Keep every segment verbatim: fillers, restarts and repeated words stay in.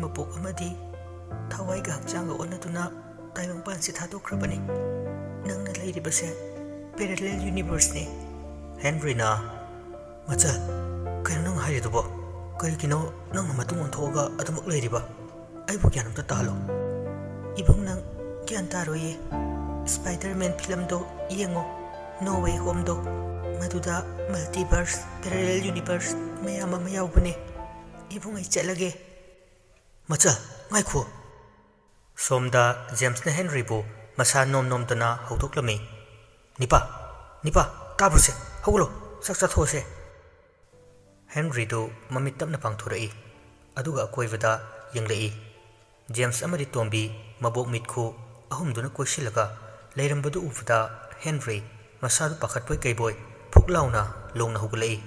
ꯃꯄꯣꯛ ꯑꯃꯗꯤ ꯊꯋꯥꯏꯒ ꯍꯛꯆꯥꯡꯒ ꯑꯣꯟꯅꯗꯨꯅ ꯇꯥꯏꯕꯪꯄꯥꯟꯁꯤ ꯊꯥꯗꯣꯛꯈ꯭ꯔꯕꯅꯤ꯫ ꯅꯪꯅ ꯂꯩꯔꯤꯕꯁꯦ parallel universeꯅꯤ꯫ ꯍꯦꯟꯔꯤꯅ, "ꯃꯆꯜ, ꯀꯩꯅꯣ ꯅꯪ ꯍꯥꯏꯔꯤꯗꯨꯕꯣ? ꯀꯔꯤꯒꯤꯅꯣ ꯅꯪꯅ ꯃꯇꯨꯡ ꯑꯣꯟꯊꯣꯛꯑꯒ ꯑꯗꯨꯃꯛ ꯂꯩꯔꯤꯕ? ꯑꯩꯕꯨ ꯒ꯭ꯌꯥꯟ ꯑꯝꯇ ꯇꯥꯍꯜꯂꯣ꯫" "ꯏꯕꯨꯡ, ꯅꯪ ꯒ꯭ꯌꯥꯟ ꯇꯥꯔꯣꯏꯌꯦ꯫ Spider-Man ꯐꯤꯂꯝꯗꯣ ꯌꯦꯡꯉꯣ, No Way Homeꯗꯣ꯫ ꯃꯗꯨꯗ multiverse, parallel universe ꯃꯌꯥꯝ ꯑꯃ ꯌꯥꯎꯕꯅꯦ꯫ ꯏꯕꯨꯡ, ꯑꯩ ꯆꯠꯂꯒꯦ꯫" "ꯃꯆꯜ, ꯉꯥꯏꯈꯣ꯫" ꯁꯣꯝꯗ ꯖꯦꯝꯁꯅ ꯍꯦꯟꯔꯤꯕꯨ ꯃꯁꯥ ꯅꯣꯝ ꯅꯣꯝꯗꯅ ꯍꯧꯗꯣꯛꯂꯝꯃꯤ꯫ "ꯅꯤꯄꯥ, ꯅꯤꯄꯥ, ꯇꯥꯕ꯭ꯔꯣꯁꯦ? ꯍꯧꯒꯠꯂꯣ, ꯆꯥꯛ ꯆꯥꯊꯣꯛꯑꯁꯦ꯫" ꯍꯦꯟꯔꯤꯗꯨ ꯃꯃꯤꯠ ꯇꯞꯅ ꯄꯥꯡꯊꯣꯔꯛꯏ, ꯑꯗꯨꯒ ꯑꯀꯣꯏꯕꯗ ꯌꯦꯡꯂꯛꯏ꯫ ꯖꯦꯝꯁ ꯑꯃꯗꯤ ꯇꯣꯝꯕꯤ ꯃꯕꯣꯛ ꯃꯤꯠꯈꯨ ꯑꯍꯨꯝꯗꯨꯅ ꯀꯣꯏꯁꯤꯜꯂꯒ ꯂꯩꯔꯝꯕꯗꯨ ꯎꯕꯗ ꯍꯦꯟꯔꯤ ꯃꯁꯥꯗꯨ ꯄꯥꯈꯠꯄꯣꯏ ꯀꯩꯕꯣꯏ ꯐꯨꯛ ꯂꯥꯎꯅ ꯂꯣꯡꯅ ꯍꯧꯒꯠꯂꯛꯏ꯫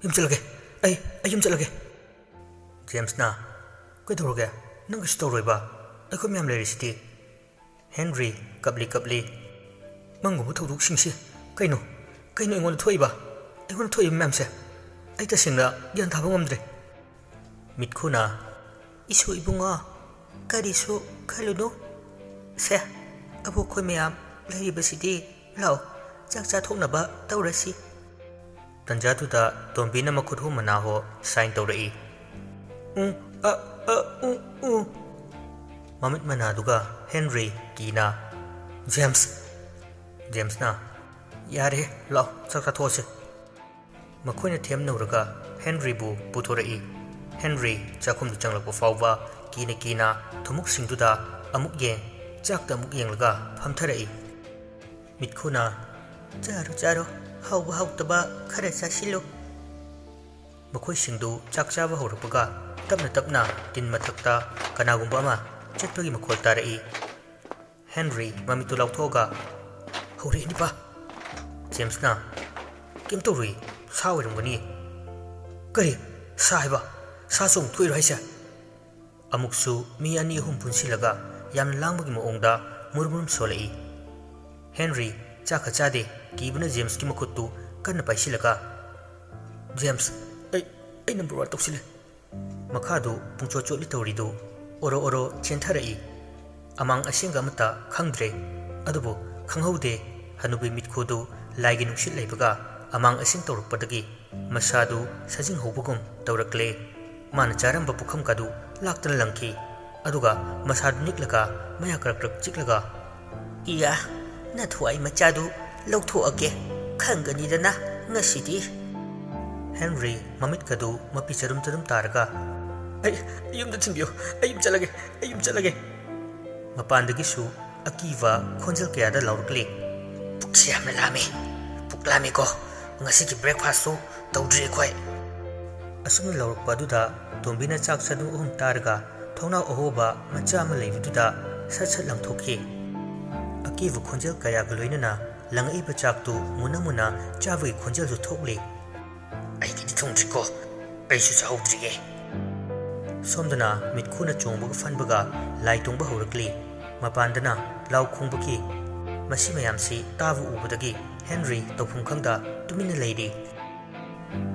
"ꯌꯨꯝ ꯆꯠꯂꯒꯦ, ꯑꯩ, ꯑꯩ ꯌꯨꯝ ꯆꯠꯂꯒꯦ꯫" ꯖꯦꯝꯁꯅ, "ꯀꯩꯗꯧꯔꯒꯦ? ꯅꯪ ꯀꯩꯁꯨ ꯇꯧꯔꯣꯏꯕ꯫ ꯑꯩꯈꯣꯏ ꯃꯌꯥꯝ ꯂꯩꯔꯤꯁꯤꯗꯤ꯫" ꯍꯦꯟꯔꯤ ꯀꯞꯂꯤ ꯀꯞꯂꯤ, "ꯃꯪꯒꯨꯝꯕ ꯊꯧꯗꯣꯛꯁꯤꯡꯁꯤ ꯀꯩꯅꯣ? ꯀꯩꯅꯣ ꯑꯩꯉꯣꯟꯗ ꯊꯣꯛꯏꯕ? ꯑꯩꯉꯣꯟꯗ ꯊꯣꯛꯏꯕ ꯃꯌꯥꯝꯁꯦ ꯑꯩ ꯇꯁꯦꯡꯅ ꯒ꯭ꯌꯥꯟ ꯇꯥꯕ ꯉꯝꯗ꯭ꯔꯦ꯫" ꯃꯤꯠꯈꯨꯅ, "ꯏꯁꯨ ꯏꯕꯨꯡꯉꯣ, ꯀꯔꯤꯁꯨ ꯈꯜꯂꯨꯅꯨ꯫ ꯁꯦ, ꯑꯕꯣꯛ ꯑꯩꯈꯣꯏ ꯃꯌꯥꯝ ꯂꯩꯔꯤꯕꯁꯤꯗꯤ꯫ ꯂꯥꯛꯑꯣ, ꯆꯥꯛ ꯆꯥꯊꯣꯛꯅꯕ ꯇꯧꯔꯁꯤ꯫" ꯇꯟꯖꯥꯗꯨꯗ ꯇꯣꯝꯕꯤꯅ ꯃꯈꯨꯠ ꯍꯨ ꯃꯅꯥ ꯍꯣ ꯁꯥꯏꯟ ꯇꯧꯔꯛꯏ꯫ "ꯎꯝ, ꯑ, ꯑ, ꯎ, ꯎ꯫" ꯃꯃꯤꯠ ꯃꯅꯥꯗꯨꯒ ꯍꯦꯟꯔꯤ ꯀꯤꯅ, "ꯖꯦꯝꯁ!" ꯖꯦꯝꯁꯅ, "ꯌꯥꯔꯦ, ꯂꯥꯛꯑꯣ, ꯆꯥꯛ ꯆꯥꯊꯣꯛꯑꯁꯦ꯫" ꯃꯈꯣꯏꯅ ꯊꯦꯝꯅꯧꯔꯒ ꯍꯦꯟꯔꯤꯕꯨ ꯄꯨꯊꯣꯔꯛꯏ꯫ ꯍꯦꯟꯔꯤ ꯆꯥꯛꯈꯨꯝꯗꯨ ꯆꯪꯂꯛꯄ ꯐꯥꯎꯕ ꯀꯤꯅ ꯀꯤꯅ ꯊꯨꯝꯃꯣꯛꯁꯤꯡꯗꯨꯗ ꯑꯃꯨꯛ ꯌꯦꯡ, ꯆꯥꯛꯇ ꯑꯃꯨꯛ ꯌꯦꯡꯂꯒ ꯐꯝꯊꯔꯛꯏ꯫ ꯃꯤꯠꯈꯨꯅ, "ꯆꯥꯔꯣ, ꯆꯥꯔꯣ, ꯍꯥꯎꯕ ꯍꯥꯎꯇꯕ ꯈꯔ ꯆꯥꯁꯤꯜꯂꯨ꯫" ꯃꯈꯣꯏꯁꯤꯡꯗꯨ ꯆꯥꯛ ꯆꯥꯕ ꯍꯧꯔꯛꯄꯒ ꯇꯞꯅ ꯇꯞꯅ ꯇꯤꯟ ꯃꯊꯛꯇ ꯀꯅꯥꯒꯨꯝꯕ ꯑꯃ ꯆꯠꯄꯒꯤ ꯃꯈꯣꯜ ꯇꯥꯔꯛꯏ꯫ ꯍꯦꯟꯔꯤ ꯃꯃꯤꯠꯇꯨ ꯂꯥꯎꯊꯣꯛꯑꯒ, "ꯍꯧꯔꯛꯑꯦ, ꯅꯤꯄꯥ꯫" ꯖꯦꯝꯁꯅ, "ꯀꯩꯝ ꯇꯧꯔꯣꯏ, ꯁꯥ ꯑꯣꯏꯔꯝꯒꯅꯤ꯫" "ꯀꯔꯤ? ꯁꯥ ꯍꯥꯏꯕ? ꯁꯥꯁꯨ ꯑꯃꯨꯛ ꯊꯣꯛꯏꯔꯣ ꯍꯥꯏꯁꯦ?" ꯑꯃꯨꯛꯁꯨ ꯃꯤ ꯑꯅꯤ ꯑꯍꯨꯝ ꯄꯨꯟꯁꯤꯜꯂꯒ ꯌꯥꯝꯅ ꯂꯥꯡꯕꯒꯤ ꯃꯑꯣꯡꯗ ꯃꯨꯔꯨꯝ ꯃꯨꯔꯨꯝ ꯁꯣꯜꯂꯛꯏ꯫ ꯍꯦꯟꯔꯤ ꯆꯥꯛꯀ ꯆꯥꯗꯦ, ꯀꯤꯕꯅ ꯖꯦꯝꯁꯀꯤ ꯃꯈꯨꯠꯇꯨ ꯀꯟꯅ ꯄꯥꯏꯁꯤꯜꯂꯒ, "ꯖꯦꯝꯁ, ꯑꯩ, ꯑꯩ number one ꯇꯧꯁꯤꯜꯂꯦ꯫" ꯃꯈꯥꯗꯨ ꯄꯨꯡꯆꯣꯠ ꯆꯣꯠꯂꯤ ꯇꯧꯔꯤꯗꯨ ꯑꯣꯔꯣ ꯑꯣꯔꯣ ꯆꯦꯟꯊꯔꯛꯏ꯫ ꯑꯃꯥꯡ ꯑꯁꯦꯡꯒ ꯑꯃꯠꯇ ꯈꯪꯗ꯭ꯔꯦ꯫ ꯑꯗꯨꯕꯨ ꯈꯪꯍꯧꯗꯦ, ꯍꯅꯨꯕꯤ ꯃꯤꯠꯈꯨꯗꯨ ꯂꯥꯏꯒꯤ ꯅꯨꯡꯁꯤꯠ ꯂꯩꯕꯒ ꯑꯃꯥꯡ ꯑꯁꯦꯡ ꯇꯧꯔꯛꯄꯗꯒꯤ ꯃꯁꯥꯗꯨ ꯁꯥꯖꯤꯡ ꯍꯧꯕꯒꯨꯝ ꯇꯧꯔꯛꯂꯦ꯫ ꯃꯥꯅ ꯆꯥꯔꯝꯕ ꯄꯨꯈꯝꯒꯗꯨ ꯂꯥꯛꯇꯅ ꯂꯪꯈꯤ꯫ ꯑꯗꯨꯒ ꯃꯁꯥꯗꯨ ꯅꯤꯛꯂꯒ ꯃꯌꯥ ꯀ꯭ꯔꯛ ꯀ꯭ꯔꯛ ꯆꯤꯛꯂꯒ, "ꯏꯌꯥ, ꯅꯊ꯭ꯋꯥꯏ ꯃꯆꯥꯗꯨ ꯂꯧꯊꯣꯛꯑꯒꯦ, ꯈꯪꯒꯅꯤꯗꯅ ꯉꯁꯤꯗꯤ꯫" ꯍꯦꯟꯔꯤ ꯃꯃꯤꯠꯀꯗꯨ ꯃꯄꯤ ꯆꯔꯨꯝ ꯆꯔꯨꯝ ꯇꯥꯔꯒ, "ꯑꯩ, ꯑꯩ ꯌꯨꯝꯗ ꯊꯤꯟꯕꯤꯌꯨ, ꯑꯩ ꯌꯨꯝ ꯆꯠꯂꯒꯦ, ꯑꯩ ꯌꯨꯝ ꯆꯠꯂꯒꯦ꯫" ꯃꯄꯥꯟꯗꯒꯤꯁꯨ ꯑꯀꯤꯕ ꯈꯣꯟꯖꯦꯜ ꯀꯌꯥꯗ ꯂꯥꯎꯔꯛꯂꯤ꯫ "ꯄꯨꯛꯁꯦ ꯌꯥꯝꯅ ꯂꯥꯝꯃꯤ, ꯄꯨꯛ ꯂꯥꯝꯃꯤꯀꯣ, ꯉꯁꯤꯒꯤ ꯕ꯭ꯔꯦꯛꯐꯥꯁꯁꯨ ꯇꯧꯗ꯭ꯔꯤ ꯑꯩꯈꯣꯏ꯫" ꯑꯁꯨꯝꯅ ꯂꯥꯎꯔꯛꯄ ꯑꯗꯨꯗ ꯇꯣꯝꯕꯤꯅ ꯆꯥꯛ ꯆꯥꯅꯨ ꯑꯍꯨꯝ ꯇꯥꯔꯒ ꯊꯣꯡꯅꯥꯎ ꯑꯍꯣꯕ ꯃꯆꯥ ꯑꯃ ꯂꯩꯕꯗꯨꯗ ꯁꯠ ꯁꯠ ꯂꯪꯊꯣꯛꯈꯤ꯫ ꯑꯀꯤꯕ ꯈꯣꯟꯖꯦꯜ ꯀꯌꯥꯒ ꯂꯣꯏꯅꯅ ꯂꯪꯉꯛꯏꯕ ꯆꯥꯛꯇꯨ ꯃꯨꯟꯅ ꯃꯨꯟꯅ ꯆꯥꯕꯒꯤ ꯈꯣꯟꯖꯦꯜꯁꯨ ꯊꯣꯛꯂꯤ꯫ "ꯑꯩꯒꯤꯗꯤ ꯊꯣꯡꯗ꯭ꯔꯤꯀꯣ, ꯑꯩꯁꯨ ꯆꯥꯍꯧꯗ꯭ꯔꯤꯌꯦ꯫" ꯁꯣꯝꯗꯅ ꯃꯤꯠꯈꯨꯅ ꯆꯣꯡꯕꯒ ꯐꯟꯕꯒ ꯂꯥꯏ ꯇꯣꯡꯕ ꯍꯧꯔꯛꯂꯤ꯫ ꯃꯄꯥꯟꯗꯅ ꯂꯥꯎ ꯈꯣꯡꯕꯒꯤ ꯃꯁꯤ ꯃꯌꯥꯝꯁꯤ ꯇꯥꯕ ꯎꯕꯗꯒꯤ ꯍꯦꯟꯔꯤ ꯇꯧꯐꯝ ꯈꯪꯗ ꯇꯨꯃꯤꯟꯅ ꯂꯩꯔꯤ꯫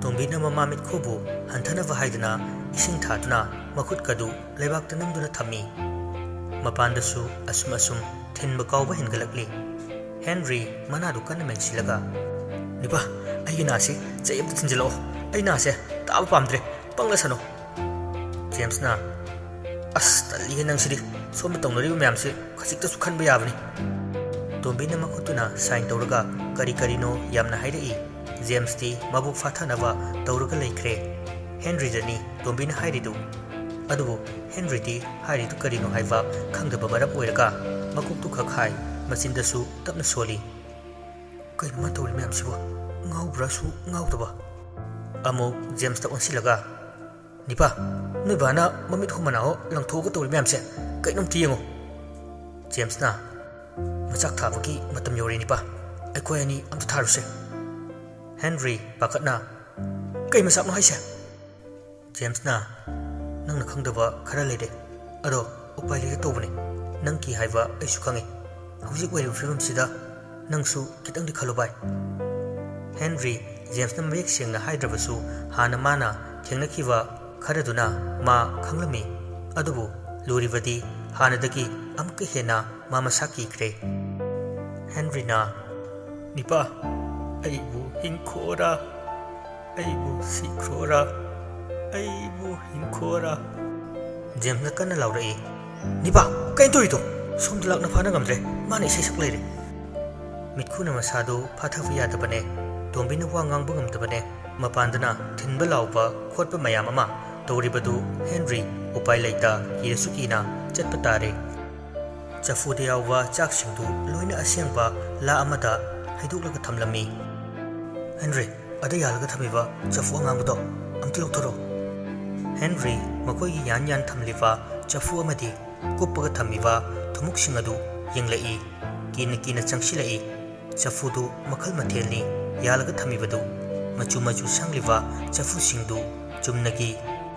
ꯇꯣꯝꯕꯤꯅ ꯃꯃꯥ ꯃꯤꯠꯈꯨꯕꯨ ꯍꯟꯊꯅꯕ ꯍꯥꯏꯗꯨꯅ ꯏꯁꯤꯡ ꯊꯥꯗꯨꯅ ꯃꯈꯨꯠꯀꯗꯨ ꯂꯩꯕꯥꯛꯇ ꯅꯝꯗꯨꯅ ꯊꯝꯃꯤ꯫ ꯃꯄꯥꯟꯗꯁꯨ ꯑꯁꯨꯝ ꯑꯁꯨꯝ ꯊꯤꯟꯕ ꯀꯥꯎꯕ ꯍꯦꯟꯒꯠꯂꯛꯂꯤ꯫ ꯍꯦꯟꯔꯤ ꯃꯅꯥꯗꯨ ꯀꯟꯅ ꯃꯦꯟꯁꯤꯜꯂꯒ, "ꯅꯤꯄꯥ, ꯑꯩꯒꯤ ꯅꯥꯁꯤ ꯆꯩ ꯑꯃꯇ ꯊꯤꯟꯖꯤꯜꯂꯛꯑꯣ꯫ ꯑꯩ ꯅꯥꯁꯦ ꯇꯥꯕ ꯄꯥꯝꯗ꯭ꯔꯦ꯫ ꯄꯪꯂꯁꯅꯨ꯫" ꯖꯦꯝꯁꯅ, "ꯑꯁ, ꯇꯜꯂꯤꯍꯦ ꯅꯪꯁꯤꯗꯤ꯫ ꯁꯣꯝꯗ ꯇꯧꯅꯔꯤꯕ ꯃꯌꯥꯝꯁꯦ ꯈꯖꯤꯛꯇꯁꯨ ꯈꯟꯕ ꯌꯥꯕꯅꯤ꯫" ꯇꯣꯝꯕꯤꯅ ꯃꯈꯨꯠꯇꯨꯅ ꯁꯥꯏꯟ ꯇꯧꯔꯒ ꯀꯔꯤ ꯀꯔꯤꯅꯣ ꯌꯥꯝꯅ ꯍꯥꯏꯔꯛꯏ꯫ ꯖꯦꯝꯁꯇꯤ ꯃꯕꯨꯛ ꯐꯥꯊꯅꯕ ꯇꯧꯔꯒ ꯂꯩꯈ꯭ꯔꯦ꯫ ꯍꯦꯟꯔꯤꯗꯅꯤ ꯇꯣꯝꯕꯤꯅ ꯍꯥꯏꯔꯤꯗꯨ꯫ ꯑꯗꯨꯕꯨ ꯍꯦꯟꯔꯤꯗꯤ ꯍꯥꯏꯔꯤꯗꯨ ꯀꯔꯤꯅꯣ ꯍꯥꯏꯕ ꯈꯪꯗꯕ ꯃꯔꯝ ꯑꯣꯏꯔꯒ ꯃꯀꯣꯛꯇꯨ ꯈꯛ ꯍꯥꯏ, ꯃꯆꯤꯟꯗꯁꯨ ꯇꯞꯅ ꯁꯣꯜꯂꯤ꯫ "ꯀꯩꯅꯣ ꯃꯥ ꯇꯧꯔꯤ ꯃꯌꯥꯝꯁꯤꯕꯨ? ꯉꯥꯎꯕ꯭ꯔꯥꯁꯨ ꯉꯥꯎꯗꯕ?" ꯑꯃꯨꯛ ꯖꯦꯝꯁꯇ ꯑꯣꯟꯁꯤꯜꯂꯒ, "ꯅꯤꯄꯥ, ꯅꯣꯏ ꯕꯥꯅ ꯃꯃꯤꯠ ꯍꯨ ꯃꯅꯥꯍꯣ ꯂꯪꯊꯣꯛꯑꯒ ꯇꯧꯔꯤ ꯃꯌꯥꯝꯁꯦ ꯀꯩꯅꯣꯝꯇ ꯌꯦꯡꯉꯣ꯫" ꯖꯦꯝꯁꯅ, "ꯃꯆꯥꯛ ꯊꯥꯕꯒꯤ ꯃꯇꯝ ꯌꯧꯔꯦ ꯅꯤꯄꯥ, ꯑꯩꯈꯣꯏ ꯑꯅꯤ ꯑꯝꯇ ꯊꯥꯔꯨꯁꯦ꯫" ꯍꯦꯟꯔꯤ ꯄꯥꯈꯠꯅ, "ꯀꯩ ꯃꯆꯥꯛꯅꯣ ꯍꯥꯏꯁꯦ?" ꯖꯦꯝꯁꯅ, "ꯅꯪꯅ ꯈꯪꯗꯕ ꯈꯔ ꯂꯩꯔꯦ, ꯑꯗꯣ ꯎꯄꯥꯏ ꯂꯩꯇ ꯇꯧꯕꯅꯦ꯫ ꯅꯪꯒꯤ ꯍꯥꯏꯕ ꯑꯩꯁꯨ ꯈꯪꯉꯦ꯫ ꯍꯧꯖꯤꯛ ꯑꯣꯏꯔꯤꯕ ꯐꯤꯕꯝꯁꯤꯗ ꯅꯪꯁꯨ ꯈꯤꯇꯪꯗꯤ ꯈꯜꯂꯨ ꯚꯥꯏ꯫" ꯍꯦꯟꯔꯤ ꯖꯦꯝꯁꯅ ꯃꯌꯦꯛ ꯁꯦꯡꯅ ꯍꯥꯏꯗ꯭ꯔꯕꯁꯨ ꯍꯥꯟꯅ ꯃꯥꯅ ꯊꯦꯡꯅꯈꯤꯕ ꯈꯔꯗꯨꯅ ꯃꯥ ꯈꯪꯂꯝꯃꯤ, ꯑꯗꯨꯕꯨ ꯂꯨꯔꯤꯕꯗꯤ ꯍꯥꯟꯅꯗꯒꯤ ꯑꯃꯨꯛꯀ ꯍꯦꯟꯅ ꯃꯥ ꯃꯁꯥ ꯀꯤꯈ꯭ꯔꯦ꯫ ꯍꯦꯟꯔꯤꯅ, "ꯅꯤꯄꯥ, ꯑꯩꯕꯨ ꯍꯤꯡꯈꯣꯔꯥ? ꯑꯩꯕꯨ ꯁꯤꯈ꯭ꯔꯣꯔꯥ? ꯑꯩꯕꯨ ꯍꯤꯡꯈꯣꯔꯥ?" ꯖꯦꯝꯁꯅ ꯀꯟꯅ ꯂꯥꯎꯔꯛꯏ, "ꯅꯤꯄꯥ, ꯀꯩꯅꯣ ꯇꯧꯔꯤꯗꯣ? ꯁꯣꯝꯗ ꯂꯥꯛꯅ ꯐꯥꯅ ꯉꯝꯗ꯭ꯔꯦ, ꯃꯥꯅ ꯏꯁꯩ ꯁꯛ ꯂꯩꯔꯦ꯫" ꯃꯤꯠꯈꯨꯅ ꯃꯁꯥꯗꯨ ꯐꯥꯊꯕ ꯌꯥꯗꯕꯅꯦ, ꯇꯣꯝꯕꯤꯅ ꯋꯥ ꯉꯥꯡꯕ ꯉꯝꯗꯕꯅꯦ, ꯃꯄꯥꯟꯗꯅ ꯊꯤꯟꯕ ꯂꯥꯎꯕ ꯈꯣꯠꯄ ꯃꯌꯥꯝ ꯑꯃ ꯇꯧꯔꯤꯕꯗꯨ ꯍꯦꯟꯔꯤ ꯎꯄꯥꯏ ꯂꯩꯇ ꯀꯤꯔꯁꯨ ꯀꯤꯅ ꯆꯠꯄ ꯇꯥꯔꯦ꯫ ꯆꯐꯨꯗ ꯌꯥꯎꯕ ꯆꯥꯛꯁꯤꯡꯗꯨ ꯂꯣꯏꯅ ꯑꯁꯦꯡꯕ ꯂꯥ ꯑꯃꯗ ꯍꯩꯗꯣꯛꯂꯒ ꯊꯝꯂꯝꯃꯤ꯫ "ꯍꯦꯟꯔꯤ, ꯑꯗ ꯌꯥꯜꯂꯒ ꯊꯝꯃꯤꯕ ꯆꯐꯨ ꯑꯉꯥꯡꯕꯗꯣ ꯑꯝꯇ ꯂꯧꯊꯣꯔꯛꯎ꯫" ꯍꯦꯟꯔꯤ ꯃꯈꯣꯏꯒꯤ ꯌꯥꯟ ꯌꯥꯟ ꯊꯝꯂꯤꯕ ꯆꯐꯨ ꯑꯃꯗꯤ ꯀꯨꯞꯄꯒ ꯊꯝꯃꯤꯕ ꯊꯨꯝꯃꯣꯛꯁꯤꯡ ꯑꯗꯨ ꯌꯦꯡꯂꯛꯏ꯫ ꯀꯤꯅ ꯀꯤꯅ ꯆꯪꯁꯤꯜꯂꯛꯏ꯫ ꯆꯐꯨꯗꯨ ꯃꯈꯜ ꯃꯊꯦꯜꯅꯤ ꯌꯥꯜꯂꯒ ꯊꯝꯃꯤꯕꯗꯨ꯫ ꯃꯆꯨ ꯃꯆꯨ ꯁꯪꯂꯤꯕ ꯆꯐꯨꯁꯤꯡꯗꯨ ꯆꯨꯝꯅꯒꯤ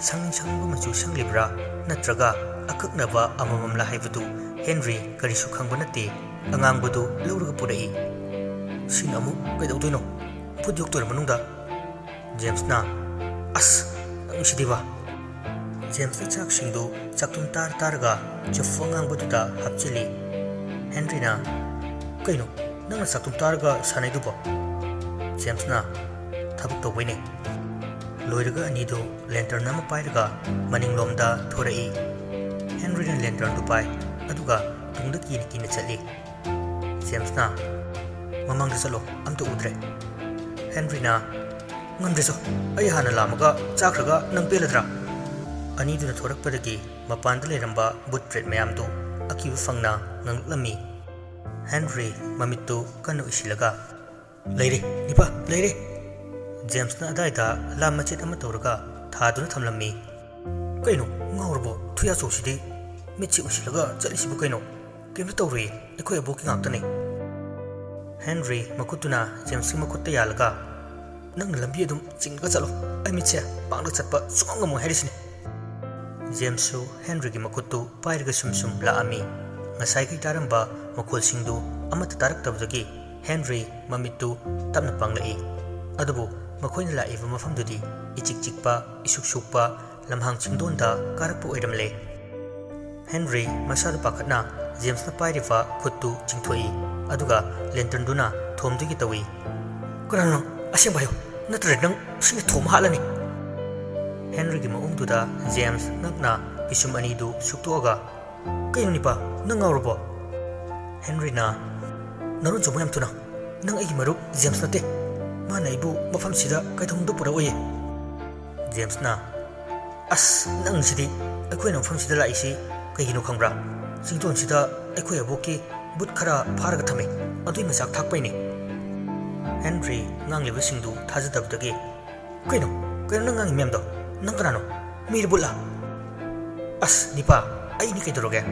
ꯁꯪꯅꯤꯡ ꯁꯪꯅꯤꯡꯕ ꯃꯆꯨ ꯁꯪꯂꯤꯕ꯭ꯔꯥ, ꯅꯠꯇ꯭ꯔꯒ ꯑꯀꯛꯅꯕ ꯑꯃꯃꯝꯂ ꯍꯥꯏꯕꯗꯨ ꯍꯦꯟꯔꯤ ꯀꯔꯤꯁꯨ ꯈꯪꯕ ꯅꯠꯇꯦ꯫ ꯑꯉꯥꯡꯕꯗꯨ ꯂꯧꯔꯒ ꯄꯨꯔꯛꯏ꯫ "ꯁꯤꯅ ꯑꯃꯨꯛ ꯀꯩꯗꯧꯗꯣꯏꯅꯣ? ꯚꯨꯠ ꯌꯣꯛꯇꯣꯏꯔ ꯃꯅꯨꯡꯗ?" ꯖꯦꯝꯁꯅ, "ꯑꯁ, ꯅꯪꯁꯤꯗꯤꯕ!" ꯖꯦꯝꯁꯅ ꯆꯥꯛꯁꯤꯡꯗꯨ ꯆꯥꯛꯇꯨꯝ ꯇꯥꯔ ꯇꯥꯔꯒ ꯆꯐꯨ ꯑꯉꯥꯡꯕꯗꯨꯗ ꯍꯥꯞꯆꯤꯜꯂꯤ꯫ ꯍꯦꯟꯔꯤꯅ, "ꯀꯩꯅꯣ, ꯅꯪꯅ ꯆꯥꯛꯇꯨꯝ ꯇꯥꯔꯒ ꯁꯥꯟꯅꯩꯗꯨꯕꯣ?" ꯖꯦꯝꯁꯅ, "ꯊꯕꯛ ꯇꯧꯕꯩꯅꯦ꯫" ꯂꯣꯏꯔꯒ ꯑꯅꯤꯗꯨ ꯂꯦꯟꯇꯔꯟ ꯑꯃ ꯄꯥꯏꯔꯒ ꯃꯅꯤꯡꯂꯣꯝꯗ ꯊꯣꯔꯛꯏ꯫ ꯍꯦꯟꯔꯤꯅ ꯂꯦꯟꯇꯔꯟꯗꯨ ꯄꯥꯏ, ꯑꯗꯨꯒ ꯇꯨꯡꯗ ꯀꯤꯅ ꯀꯤꯅ ꯆꯠꯂꯤ꯫ ꯖꯦꯝꯁꯅ, "ꯃꯃꯥꯡꯗ ꯆꯠꯂꯣ, ꯑꯝꯇ ꯎꯗ꯭ꯔꯦ꯫" ꯍꯦꯟꯔꯤꯅ, "ꯉꯝꯗ꯭ꯔꯦ ꯆꯣ, ꯑꯩ ꯍꯥꯟꯅ ꯂꯥꯝꯃꯒ ꯆꯥꯈ꯭ꯔꯒ ꯅꯪ ꯄꯦꯜꯂꯗ꯭ꯔꯥ?" ꯑꯅꯤꯗꯨꯅ ꯊꯣꯔꯛꯄꯗꯒꯤ ꯃꯄꯥꯟꯗ ꯂꯩꯔꯝꯕ ꯕꯨꯠ ꯄ꯭ꯔꯦꯠ ꯃꯌꯥꯝꯗꯨ ꯑꯀꯤꯕ ꯐꯪꯅ ꯉꯥꯡꯂꯛꯂꯝꯃꯤ꯫ ꯍꯦꯟꯔꯤ ꯃꯃꯤꯠꯇꯨ ꯀꯟꯅ ꯎꯏꯁꯤꯜꯂꯒ, "ꯂꯩꯔꯦ, ꯅꯤꯄꯥ, ꯂꯩꯔꯦ!" ꯖꯦꯝꯁꯅ ꯑꯗꯥꯏꯗ ꯂꯥꯝ ꯃꯆꯦꯠ ꯑꯃ ꯇꯧꯔꯒ ꯊꯥꯗꯨꯅ ꯊꯝꯂꯝꯃꯤ꯫ "ꯀꯩꯅꯣ, ꯉꯥꯎꯔꯕꯣ? ꯊꯨꯌꯥꯆꯧꯁꯤꯗꯤ ꯃꯤꯠꯁꯤ ꯎꯏꯁꯤꯜꯂꯒ ꯆꯠꯂꯤꯁꯤꯕꯨ ꯀꯩꯅꯣ? ꯀꯩꯝꯇ ꯇꯧꯔꯣꯏꯌꯦ, ꯑꯩꯈꯣꯏ ꯑꯕꯣꯛꯀꯤ ꯉꯥꯛꯇꯅꯦ꯫" ꯍꯦꯟꯔꯤ ꯃꯈꯨꯠꯇꯨꯅ ꯖꯦꯝꯁꯀꯤ ꯃꯈꯨꯠꯇ ꯌꯥꯜꯂꯒ, "ꯅꯪꯅ ꯂꯝꯕꯤ ꯑꯗꯨꯝ ꯆꯤꯡꯉꯒ ꯆꯠꯂꯣ, ꯑꯩ ꯃꯤꯠꯁꯦ ꯄꯥꯡꯅ ꯆꯠꯄ ꯁꯨꯡꯉꯝ ꯉꯝꯃꯣꯏ ꯍꯥꯏꯔꯤꯁꯤꯅꯤ꯫" ꯖꯦꯝꯁꯁꯨ ꯍꯦꯟꯔꯤꯒꯤ ꯃꯈꯨꯠꯇꯨ ꯄꯥꯏꯔꯒ ꯁꯨꯝ ꯁꯨꯝ ꯂꯥꯛꯑꯝꯃꯤ꯫ ꯉꯁꯥꯏꯈꯩ ꯇꯥꯔꯝꯕ ꯃꯈꯣꯜꯁꯤꯡꯗꯨ ꯑꯃꯠꯇ ꯇꯥꯔꯛꯇꯕꯗꯒꯤ ꯍꯦꯟꯔꯤ ꯃꯃꯤꯠꯇꯨ ꯇꯞꯅ ꯄꯥꯡꯂꯛꯏ꯫ ꯑꯗꯨꯕꯨ ꯃꯈꯣꯏꯅ ꯂꯥꯛꯏꯕ ꯃꯐꯝꯗꯨꯗꯤ ꯏꯆꯤꯛ ꯆꯤꯛꯄ, ꯏꯁꯨꯛ ꯁꯨꯛꯄ, ꯂꯝꯍꯥꯡ ꯆꯤꯡꯗꯣꯟꯗ ꯀꯥꯔꯛꯄ ꯑꯣꯏꯔꯝꯂꯦ꯫ ꯍꯦꯟꯔꯤ ꯃꯁꯥꯗꯨ ꯄꯥꯈꯠꯅ ꯖꯦꯝꯁꯅ ꯄꯥꯏꯔꯤꯕ ꯈꯨꯠꯇꯨ ꯆꯤꯡꯊꯣꯛꯏ, ꯑꯗꯨꯒ ꯂꯦꯟꯇꯔꯟꯗꯨꯅ ꯊꯣꯝꯗꯨꯒꯤ ꯇꯧꯏ꯫ "ꯀꯅꯥꯅꯣ ꯅꯪ? ꯑꯁꯦꯡꯕ ꯍꯥꯏꯌꯨ, ꯅꯠꯇ꯭ꯔꯗꯤ ꯅꯪ ꯁꯤꯅ ꯊꯣꯝ ꯍꯥꯠꯂꯅꯤ!" ꯍꯦꯟꯔꯤꯒꯤ ꯃꯑꯣꯡꯗꯨꯗ ꯖꯦꯝꯁ ꯉꯛꯅ ꯄꯤꯁꯨꯝ ꯑꯅꯤꯗꯨ ꯁꯨꯛꯇꯣꯛꯑꯒ, "ꯀꯩꯅꯣ ꯅꯤꯄꯥ, ꯅꯪ ꯉꯥꯎꯔꯕꯣ?" ꯍꯦꯟꯔꯤꯅ, "ꯅꯔꯣꯟ ꯆꯨꯝꯕ ꯌꯥꯝ ꯊꯨꯅ꯫ ꯅꯪ ꯑꯩꯒꯤ ꯃꯔꯨꯞ ꯖꯦꯝꯁ ꯅꯠꯇꯦ꯫ ꯃꯥꯅ ꯑꯩꯕꯨ ꯃꯐꯝꯁꯤꯗ ꯀꯩꯗꯧꯅꯨꯡꯗ ꯄꯨꯔꯛꯑꯣꯏꯌꯦ꯫" ꯖꯦꯝꯁꯅ, "ꯑꯁ, ꯅꯪꯁꯤꯗꯤ! ꯑꯩꯈꯣꯏꯅ ꯃꯐꯝꯁꯤꯗ ꯂꯥꯛꯏꯁꯤ ꯀꯩꯒꯤꯅꯣ ꯈꯪꯕ꯭ꯔꯥ? ꯆꯤꯡꯗꯣꯟꯁꯤꯗ ꯑꯩꯈꯣꯏ ꯑꯕꯣꯛꯀꯤ ꯕꯨꯠ ꯈꯔ ꯐꯥꯔꯒ ꯊꯝꯃꯦ, ꯑꯗꯨꯏ ꯃꯆꯥꯛ ꯊꯥꯛꯄꯩꯅꯦ꯫" ꯍꯦꯟꯔꯤ ꯉꯥꯡꯂꯤꯕꯁꯤꯡꯗꯨ ꯊꯥꯖꯗꯕꯗꯒꯤ, "ꯀꯩꯅꯣ? ꯀꯩꯅꯣ ꯅꯪ ꯉꯥꯡꯉꯤ ꯃꯌꯥꯝꯗꯣ? ꯅꯪ ꯀꯅꯥꯅꯣ? ꯃꯤꯔ ꯕꯨꯠꯂꯥ?" "ꯑꯁ, ꯅꯤꯄꯥ, ꯑꯩꯅꯤ ꯀꯩꯗꯧꯔꯒꯦ?"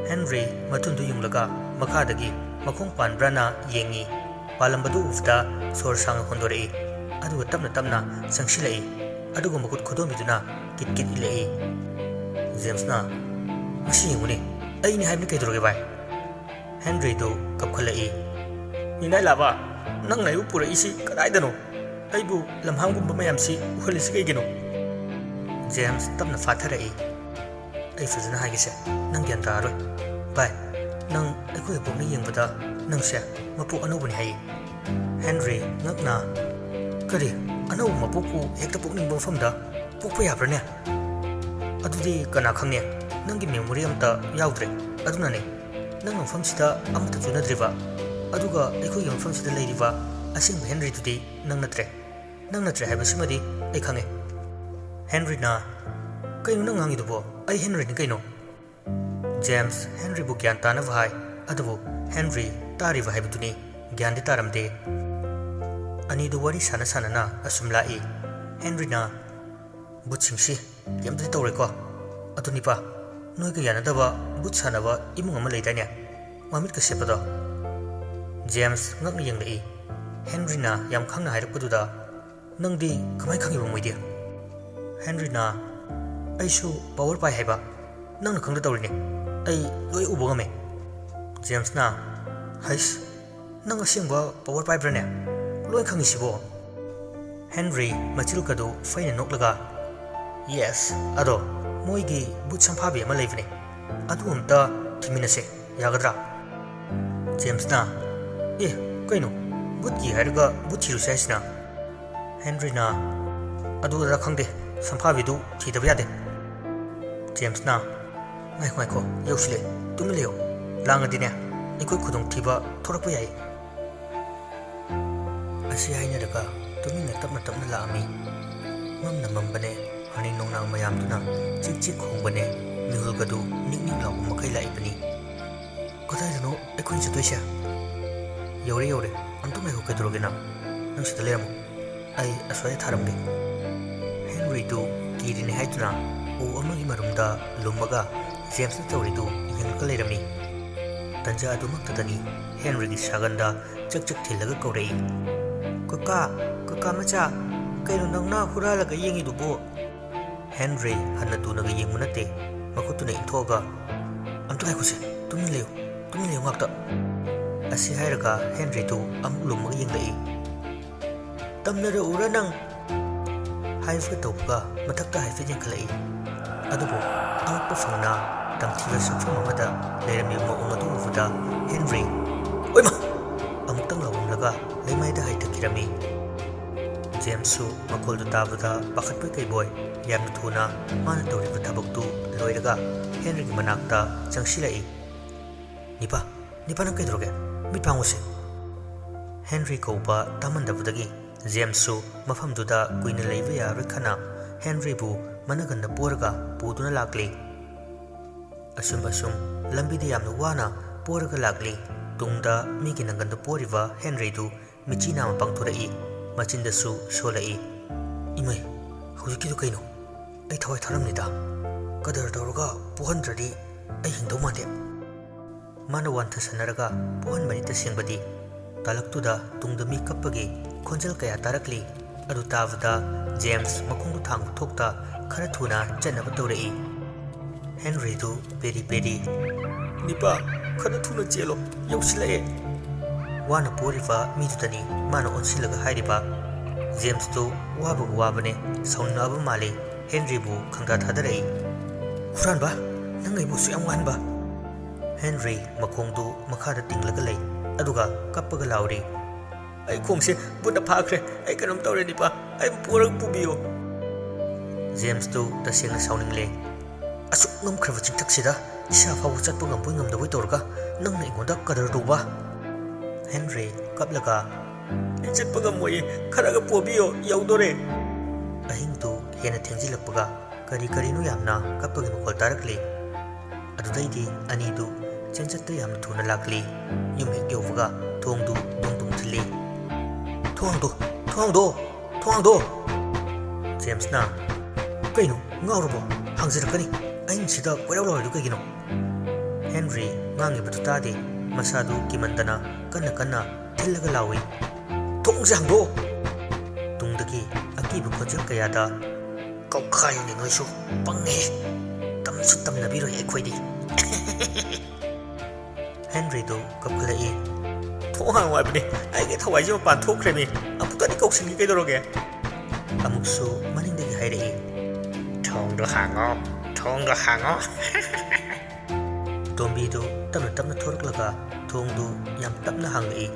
ꯍꯦꯟꯔꯤ ꯃꯊꯨꯟꯗꯨ ꯌꯨꯡꯂꯒ ꯃꯈꯥꯗꯒꯤ ꯃꯈꯣꯡ ꯄꯥꯟꯕ꯭ꯔꯥꯅ ꯌꯦꯡꯉꯤ꯫ ꯄꯥꯜꯂꯝꯕꯗꯨ ꯎꯕꯗ ꯁꯣꯔ ꯁꯥꯡꯅ ꯍꯣꯟꯗꯣꯔꯛꯏ, ꯑꯗꯨꯒ ꯇꯞꯅ ꯇꯞꯅ ꯆꯪꯁꯤꯜꯂꯛꯏ, ꯑꯗꯨꯒ ꯃꯈꯨꯠ ꯈꯨꯗꯣꯝꯕꯤꯗꯨꯅ ꯀꯤꯠ ꯀꯤꯠ ꯏꯜꯂꯛꯏ꯫ ꯖꯦꯝꯁꯅ, "ꯃꯁꯤ ꯌꯦꯡꯉꯨꯅꯦ, ꯑꯩꯅꯤ ꯍꯥꯏꯕꯅꯤ ꯀꯩꯗꯧꯔꯒꯦ ꯚꯥꯏ?" ꯍꯦꯟꯔꯤꯗꯨ ꯀꯞꯈꯠꯂꯛꯏ꯫ "ꯃꯤꯅꯥꯏ ꯂꯥꯕ, ꯅꯪꯅ ꯑꯩꯕꯨ ꯄꯨꯔꯛꯏꯁꯤ ꯀꯗꯥꯏꯗꯅꯣ? ꯑꯩꯕꯨ ꯂꯝꯍꯥꯡꯒꯨꯝꯕ ꯃꯌꯥꯝꯁꯤ ꯎꯍꯜꯂꯤꯁꯤ ꯀꯩꯒꯤꯅꯣ?" ꯖꯦꯝꯁ ꯇꯞꯅ ꯐꯥꯊꯔꯛꯏ꯫ "ꯑꯩ ꯐꯖꯅ ꯍꯥꯏꯒꯦꯁꯦ, ꯅꯪ ꯒ꯭ꯌꯥꯟ ꯇꯥꯔꯔꯣꯏ꯫ ꯚꯥꯏ, ꯅꯪ ꯑꯩꯈꯣꯏ ꯑꯕꯣꯛꯅ ꯌꯦꯡꯕꯗ ꯅꯪꯁꯦ ꯃꯄꯣꯛ ꯑꯅꯧꯕꯅꯤ ꯍꯥꯏꯌꯦ꯫" ꯍꯦꯟꯔꯤ ꯉꯛꯅ, "ꯀꯔꯤ? ꯑꯅꯧꯕ ꯃꯄꯣꯛꯄꯨ ꯍꯦꯛꯇ ꯄꯣꯛꯅꯤꯡꯕ ꯃꯐꯝꯗ ꯄꯣꯛꯄ ꯌꯥꯕ꯭ꯔꯥꯅꯦ? ꯑꯗꯨꯗꯤ ꯀꯅꯥ ꯈꯪꯅꯤ? ꯅꯪꯒꯤ ꯃꯦꯃꯣꯔꯤ ꯑꯝꯇ ꯌꯥꯎꯗ꯭ꯔꯦ꯫ ꯑꯗꯨꯅꯅꯦ ꯅꯪ ꯃꯐꯝꯁꯤꯗ ꯑꯃꯠꯇ ꯆꯨꯅꯗ꯭ꯔꯤꯕ, ꯑꯗꯨꯒ ꯑꯩꯈꯣꯏꯒꯤ ꯃꯐꯝꯁꯤꯗ ꯂꯩꯔꯤꯕ ꯑꯁꯦꯡꯕ ꯍꯦꯟꯔꯤꯗꯨꯗꯤ ꯅꯪ ꯅꯠꯇ꯭ꯔꯦ꯫ ꯅꯪ ꯅꯠꯇ꯭ꯔꯦ ꯍꯥꯏꯕꯁꯤꯃꯗꯤ ꯑꯩ ꯈꯪꯉꯦ꯫" ꯍꯦꯟꯔꯤꯅ, "ꯀꯩꯅꯣ ꯅꯪ ꯉꯥꯡꯉꯤꯗꯨꯕꯣ? ꯑꯩ ꯍꯦꯟꯔꯤꯅꯤ ꯀꯩꯅꯣ?" ꯖꯦꯝꯁ ꯍꯦꯟꯔꯤꯕꯨ ꯒ꯭ꯌꯥꯟ ꯇꯥꯅꯕ ꯍꯥꯏ, ꯑꯗꯨꯕꯨ ꯍꯦꯟꯔꯤ ꯇꯥꯔꯤꯕ ꯍꯥꯏꯕꯗꯨꯅꯤ ꯒ꯭ꯌꯥꯟꯗꯤ ꯇꯥꯔꯝꯗꯦ꯫ ꯑꯅꯤꯗꯨ ꯋꯥꯔꯤ ꯁꯥꯟꯅ ꯁꯥꯟꯅꯅ ꯑꯁꯨꯝ ꯂꯥꯛꯏ꯫ ꯍꯦꯟꯔꯤꯅ, "ꯕꯨꯠꯁꯤꯡꯁꯤ ꯀꯩꯝꯇꯗꯤ ꯇꯧꯔꯣꯏꯀꯣ? ꯑꯗꯨ ꯅꯤꯄꯥ, ꯅꯣꯏꯒ ꯌꯥꯅꯗꯕ ꯕꯨꯠ ꯁꯥꯟꯅꯕ ꯏꯃꯨꯡ ꯑꯃ ꯂꯩꯗꯥꯏꯅꯦ? ꯃꯃꯤꯠꯀ ꯁꯦꯞꯄꯗꯣ?" ꯖꯦꯝꯁ ꯉꯛꯅ ꯌꯦꯡꯂꯛꯏ꯫ ꯍꯦꯟꯔꯤꯅ ꯌꯥꯝ ꯈꯪꯅ ꯍꯥꯏꯔꯛꯄꯗꯨꯗ, "ꯅꯪꯗꯤ ꯀꯃꯥꯏ ꯈꯪꯉꯤꯕ ꯃꯣꯏꯗꯤ?" ꯍꯦꯟꯔꯤꯅ, "ꯑꯩꯁꯨ ꯄꯋꯔ ꯄꯥꯏ ꯍꯥꯏꯕ꯫ ꯅꯪꯅ ꯈꯪꯗ ꯇꯧꯔꯤꯅꯦ꯫ ꯑꯩ ꯂꯣꯏ ꯎꯕ ꯉꯝꯃꯦ꯫" ꯖꯦꯝꯁꯅ, "ꯍꯩꯁ, ꯅꯪ ꯑꯁꯦꯡꯕ ꯄꯋꯔ ꯄꯥꯏꯕ꯭ꯔꯥꯅꯦ? ꯂꯣꯏ ꯈꯪꯉꯤꯁꯤꯕꯣ?" ꯍꯦꯟꯔꯤ ꯃꯆꯤꯜꯒꯗꯨ ꯐꯩꯅ ꯅꯣꯛꯂꯒ, "Yes, ꯑꯗꯣ ꯃꯣꯏꯒꯤ ꯚꯨꯠ ꯁꯝꯐꯥꯕꯤ ꯑꯃ ꯂꯩꯕꯅꯦ, ꯑꯗꯨ ꯑꯝꯇ ꯊꯤꯃꯤꯟꯅꯁꯦ, ꯌꯥꯒꯗ꯭ꯔꯥ?" ꯖꯦꯝꯁꯅ, "ꯑꯦ, ꯀꯩꯅꯣ, ꯚꯨꯠꯀꯤ ꯍꯥꯏꯔꯒ ꯚꯨꯠ ꯊꯤꯔꯨꯁꯦ ꯍꯥꯏꯁꯤꯅ?" ꯍꯦꯟꯔꯤꯅ, "ꯑꯗꯨ ꯑꯗꯥ ꯈꯪꯗꯦ, ꯁꯝꯐꯥꯕꯤꯗꯨ ꯊꯤꯗꯕ ꯌꯥꯗꯦ꯫" ꯖꯦꯝꯁꯅ, "ꯉꯥꯏꯈꯣ, ꯉꯥꯏꯈꯣ, ꯌꯧꯁꯤꯜꯂꯦ, ꯇꯨꯃꯤꯟ ꯂꯩꯌꯣ, ꯂꯥꯡꯉꯗꯤꯅꯦ ꯑꯩꯈꯣꯏ ꯈꯨꯗꯣꯡꯊꯤꯕ ꯊꯣꯔꯛꯄ ꯌꯥꯏ꯫" ꯑꯁꯤ ꯍꯥꯏꯅꯔꯒ ꯇꯨꯃꯤꯟꯅ ꯇꯞꯅ ꯇꯞꯅ ꯂꯥꯛꯑꯝꯃꯤ꯫ ꯃꯝꯅ ꯃꯝꯕꯅꯦ, ꯍꯅꯤ ꯅꯣꯡꯅꯥꯡ ꯃꯌꯥꯝꯗꯨꯅ ꯆꯤꯛ ꯆꯤꯛ ꯈꯣꯡꯕꯅꯦ, ꯃꯤꯍꯨꯜꯒꯗꯨ ꯅꯤꯛ ꯅꯤꯛ ꯂꯥꯎꯕ ꯃꯈꯩ ꯂꯥꯛꯏꯕꯅꯤ꯫ "ꯀꯗꯥꯏꯗꯅꯣ ꯑꯩꯈꯣꯏꯅ ꯆꯠꯇꯣꯏꯁꯦ?" "ꯌꯧꯔꯦ, ꯌꯧꯔꯦ, ꯑꯝꯇ ꯉꯥꯏꯈꯣ, ꯀꯩꯗꯧꯔꯒꯦ ꯅꯪ? ꯅꯪ ꯁꯤꯗ ꯂꯩꯔꯝꯃꯣ, ꯑꯩ ꯑꯁ꯭ꯋꯥꯏꯗ ꯊꯥꯔꯝꯒꯦ꯫" ꯍꯦꯟꯔꯤꯗꯨ ꯀꯤꯔꯤꯅꯦ ꯍꯥꯏꯗꯨꯅ ꯎ ꯑꯃꯒꯤ ꯃꯔꯨꯝꯗ ꯂꯨꯝꯃꯒ ꯖꯦꯝꯁꯅ ꯇꯧꯔꯤꯗꯨ ꯌꯦꯡꯂꯒ ꯂꯩꯔꯝꯃꯤ꯫ ꯇꯟꯖꯥ ꯑꯗꯨꯃꯛꯇꯗꯅꯤ ꯍꯦꯟꯔꯤꯒꯤ ꯁꯥꯒꯟꯗ ꯆꯛ ꯆꯛ ꯊꯤꯜꯂꯒ ꯀꯧꯔꯛꯏ, "ꯀꯀꯥ, ꯀꯀꯥ ꯃꯆꯥ, ꯀꯩꯅꯣ ꯅꯪꯅ ꯍꯨꯔꯥꯜꯂꯒ ꯌꯦꯡꯉꯤꯗꯨꯕꯨ?" ꯍꯦꯟꯔꯤ ꯍꯟꯅ ꯇꯨꯅꯒ ꯌꯦꯡꯕ ꯅꯠꯇꯦ, ꯃꯈꯨꯠꯇꯨꯅ ꯏꯟꯊꯣꯛꯑꯒ, "ꯑꯝꯇ ꯉꯥꯏꯈꯣꯁꯦ, ꯇꯨꯃꯤꯟ ꯂꯩꯌꯨ, ꯇꯨꯃꯤꯟ ꯂꯩꯌꯨ ꯉꯥꯛꯇ꯫" ꯑꯁꯤ ꯍꯥꯏꯔꯒ ꯍꯦꯟꯔꯤꯗꯨ ꯑꯃꯨꯛ ꯂꯨꯝꯃꯒ ꯌꯦꯡꯂꯛꯏ꯫ "ꯇꯝꯅꯔꯛꯎꯔ ꯅꯪ?" ꯍꯥꯏꯐꯦꯠ ꯇꯧꯕꯒ ꯃꯊꯛꯇ ꯍꯥꯏꯐꯦꯠ ꯌꯦꯡꯈꯠꯂꯛꯏ꯫ ꯑꯗꯨꯕꯨ ꯑꯉꯛꯄ ꯐꯪꯅ ꯇꯝꯊꯤꯕ ꯁꯛꯐꯝ ꯑꯃꯗ ꯂꯩꯔꯝꯃꯤꯕ ꯃꯑꯣꯡ ꯑꯗꯨ ꯎꯕꯗ ꯍꯦꯟꯔꯤ, "ꯑꯣꯏꯃꯥ!" ꯑꯃꯨꯛꯇꯪ ꯂꯥꯎꯔꯝꯂꯒ ꯂꯩꯃꯥꯏꯗ ꯍꯥꯏꯊꯈꯤꯔꯝꯃꯤ꯫ ꯖꯦꯝꯁꯁꯨ ꯃꯈꯣꯜꯗꯨ ꯇꯥꯕꯗ ꯄꯥꯈꯠꯄꯣꯏ ꯀꯩꯕꯣꯏ ꯌꯥꯝꯅ ꯊꯨꯅ ꯃꯥꯅ ꯇꯧꯔꯤꯕ ꯊꯕꯛꯇꯨ ꯂꯣꯏꯔꯒ ꯍꯦꯟꯔꯤꯒꯤ ꯃꯅꯥꯛꯇ ꯆꯪꯁꯤꯜꯂꯛꯏ꯫ "ꯅꯤꯄꯥ, ꯅꯤꯄꯥ, ꯅꯪ ꯀꯩꯗꯧꯔꯒꯦ? ꯃꯤꯠ ꯄꯥꯡꯉꯨꯁꯦ꯫" ꯍꯦꯟꯔꯤ ꯀꯧꯕ ꯇꯥꯃꯟꯗꯕꯗꯒꯤ ꯖꯦꯝꯁꯁꯨ ꯃꯐꯝꯗꯨꯗ ꯀꯨꯏꯅ ꯂꯩꯕ ꯌꯥꯔꯔꯣꯏ ꯈꯟꯅ ꯍꯦꯟꯔꯤꯕꯨ ꯃꯅꯒꯟꯗ ꯄꯣꯔꯒ ꯄꯨꯗꯨꯅ ꯂꯥꯛꯂꯤ꯫ ꯑꯁꯨꯝ ꯑꯁꯨꯝ ꯂꯝꯕꯤꯗ ꯌꯥꯝꯅ ꯋꯥꯅ ꯄꯣꯔꯒ ꯂꯥꯛꯂꯤ꯫ ꯇꯨꯡꯗ ꯃꯤꯒꯤ ꯅꯪꯒꯟꯗ ꯄꯣꯔꯤꯕ ꯍꯦꯟꯔꯤꯗꯨ ꯃꯤꯠꯆꯤ ꯅꯥꯝꯃ ꯄꯥꯡꯊꯣꯔꯛꯏ, ꯃꯆꯤꯟꯗꯁꯨ ꯁꯣꯜꯂꯛꯏ꯫ "ꯏꯃꯩ, ꯍꯧꯖꯤꯛꯀꯤꯗꯨ ꯀꯩꯅꯣ? ꯑꯩ ꯊꯋꯥꯏ ꯊꯥꯔꯝꯅꯤꯗ꯫ ꯀꯗꯔ ꯇꯧꯔꯒ ꯄꯣꯍꯟꯗ꯭ꯔꯗꯤ ꯑꯩ ꯍꯤꯡꯗꯧ ꯃꯥꯟꯗꯦ꯫" ꯃꯥꯅ ꯋꯥꯟꯊꯁꯟꯅꯔꯒ ꯄꯣꯍꯟꯕꯅꯤ ꯇꯁꯦꯡꯕꯗꯤ꯫ ꯇꯥꯂꯛꯇꯨꯗ ꯇꯨꯡꯗ ꯃꯤ ꯀꯞꯄꯒꯤ ꯈꯣꯟꯖꯦꯜ ꯀꯌꯥ ꯇꯥꯔꯛꯂꯤ꯫ ꯑꯗꯨ ꯇꯥꯕꯗ ꯖꯦꯝꯁ ꯃꯈꯣꯡꯗꯨ ꯊꯥꯡꯕ ꯊꯣꯛꯇ ꯈꯔ ꯊꯨꯅ ꯆꯠꯅꯕ ꯇꯧꯔꯛꯏ꯫ ꯍꯦꯟꯔꯤꯗꯨ ꯄꯦꯔꯤ ꯄꯦꯔꯤ, "ꯅꯤꯄꯥ, ꯈꯔ ꯊꯨꯅ ꯆꯦꯜꯂꯣ, ꯌꯧꯁꯤꯜꯂꯛꯑꯦ꯫" ꯋꯥꯅ ꯄꯣꯔꯤꯕ ꯃꯤꯗꯨꯗꯅꯤ ꯃꯥꯅ ꯑꯣꯟꯁꯤꯜꯂꯒ ꯍꯥꯏꯔꯤꯕ꯫ ꯖꯦꯝꯁꯇꯨ ꯋꯥꯕꯒ ꯋꯥꯕꯅꯦ, ꯁꯥꯎꯅꯤꯡꯂꯛꯑꯕ ꯃꯥꯜꯂꯤ꯫ ꯍꯦꯟꯔꯤꯕꯨ ꯈꯪꯗꯥ ꯊꯥꯗꯔꯛꯏ꯫ "ꯍꯨꯔꯥꯟꯕ, ꯅꯪ ꯑꯩꯕꯨ ꯑꯁꯨꯛ ꯌꯥꯝ ꯋꯥꯍꯟꯕ?" ꯍꯦꯟꯔꯤ ꯃꯈꯣꯡꯗꯨ ꯃꯈꯥꯗ ꯇꯤꯡꯂꯒ ꯂꯩ, ꯑꯗꯨꯒ ꯀꯞꯄꯒ ꯂꯥꯎꯔꯤ꯫ "ꯑꯩ ꯈꯣꯡꯁꯦ ꯕꯨꯠꯅ ꯐꯥꯈ꯭ꯔꯦ, ꯑꯩ ꯀꯩꯅꯣꯝ ꯇꯧꯔꯦ ꯅꯤꯄꯥ, ꯑꯩꯕꯨ ꯄꯨꯔꯒ ꯄꯨꯕꯤꯌꯨ꯫" ꯖꯦꯝꯁꯇꯨ ꯇꯁꯦꯡꯅ ꯁꯥꯎꯅꯤꯡꯂꯦ꯫ "ꯑꯁꯨꯛ ꯉꯝꯈ꯭ꯔꯕ ꯆꯤꯡꯊꯛꯁꯤꯗ ꯏꯁꯥ ꯐꯥꯎꯕ ꯆꯠꯄ ꯉꯝꯕꯣꯏ ꯉꯝꯗꯕꯣꯏ ꯇꯧꯔꯒ ꯅꯪꯅ ꯑꯩꯉꯣꯟꯗ ꯀꯗꯔ ꯇꯧꯕ?" ꯍꯦꯟꯔꯤ ꯀꯞꯂꯒ, "ꯑꯩ ꯆꯠꯄ ꯉꯝꯃꯣꯏꯌꯦ, ꯈꯔꯒ ꯄꯣꯕꯤꯌꯣ, ꯌꯧꯗꯣꯔꯦ꯫" ꯑꯍꯤꯡꯗꯨ ꯍꯦꯟꯅ ꯊꯦꯡꯖꯤꯜꯂꯛꯄꯒ ꯀꯔꯤ ꯀꯔꯤꯅꯣ ꯌꯥꯝꯅ ꯀꯞꯄꯒꯤ ꯃꯈꯣꯜ ꯇꯥꯔꯛꯂꯤ꯫ ꯑꯗꯨꯗꯩꯗꯤ ꯑꯅꯤꯗꯨ ꯆꯦꯟꯆꯠꯇ ꯌꯥꯝꯅ ꯊꯨꯅ ꯂꯥꯛꯂꯤ꯫ ꯌꯨꯝ ꯍꯦꯛ ꯌꯧꯕꯒ ꯊꯣꯡꯗꯨ ꯗꯨꯡ ꯗꯨꯡ ꯊꯤꯜꯂꯤ꯫ "ꯊꯣꯡ ꯍꯥꯡꯗꯣ, ꯊꯣꯡ ꯍꯥꯡꯗꯣ, ꯊꯣꯡ ꯍꯥꯡꯗꯣ!" ꯖꯦꯝꯁꯅ, "ꯀꯩꯅꯣ, ꯉꯥꯎꯔꯕꯣ? ꯍꯥꯡꯖꯔꯛꯀꯅꯤ꯫ ꯑꯍꯤꯡꯁꯤꯗ ꯀꯣꯏꯔꯥꯎ ꯂꯥꯎꯔꯤꯗꯨ ꯀꯩꯒꯤꯅꯣ?" ꯍꯦꯟꯔꯤ ꯉꯥꯡꯉꯤꯕꯗꯨ ꯇꯥꯗꯦ꯫ ꯃꯁꯥꯗꯨ ꯀꯤꯃꯟꯗꯅ ꯀꯟꯅ ꯀꯟꯅ ꯊꯤꯜꯂꯒ ꯂꯥꯎꯏ, "ꯊꯣꯡꯁꯦ ꯍꯥꯡꯗꯣꯛꯑꯣ!" ꯇꯨꯡꯗꯒꯤ ꯑꯀꯤꯕ ꯈꯣꯟꯖꯦꯜ ꯀꯌꯥꯗ, "ꯀꯧꯈꯥꯏꯌꯨꯅꯦ ꯅꯣꯏꯁꯨ, ꯄꯪꯉꯦ꯫ ꯇꯝꯁꯨ ꯇꯝꯅꯕꯤꯔꯣꯏ ꯑꯩꯈꯣꯏꯗꯤ꯫" ꯍꯦꯟꯔꯤꯗꯨ ꯀꯞꯈꯠꯂꯛꯏ꯫ "ꯊꯣꯡ ꯍꯥꯡꯉꯨ ꯍꯥꯏꯕꯅꯦ, ꯑꯩꯒꯤ ꯊꯋꯥꯏꯁꯦ ꯃꯄꯥꯟ ꯊꯣꯛꯈ꯭ꯔꯦꯃꯤ꯫ ꯑꯃꯨꯛꯇꯗꯤ ꯀꯧꯁꯤꯟꯒꯦ ꯀꯩꯗꯧꯔꯒꯦ?" ꯑꯃꯨꯛꯁꯨ ꯃꯅꯤꯡꯗꯒꯤ ꯍꯥꯏꯔꯛꯏ, "ꯊꯣꯡꯗꯣ ꯍꯥꯡꯉꯣ, ꯊꯣꯡꯗꯣ ꯍꯥꯡꯉꯣ!" ꯇꯣꯝꯕꯤꯗꯨ ꯇꯞꯅ ꯇꯞꯅ ꯊꯣꯔꯛꯂꯒ ꯊꯣꯡꯗꯨ ꯌꯥꯝ ꯇꯞꯅ ꯍꯥꯡꯂꯛꯏ꯫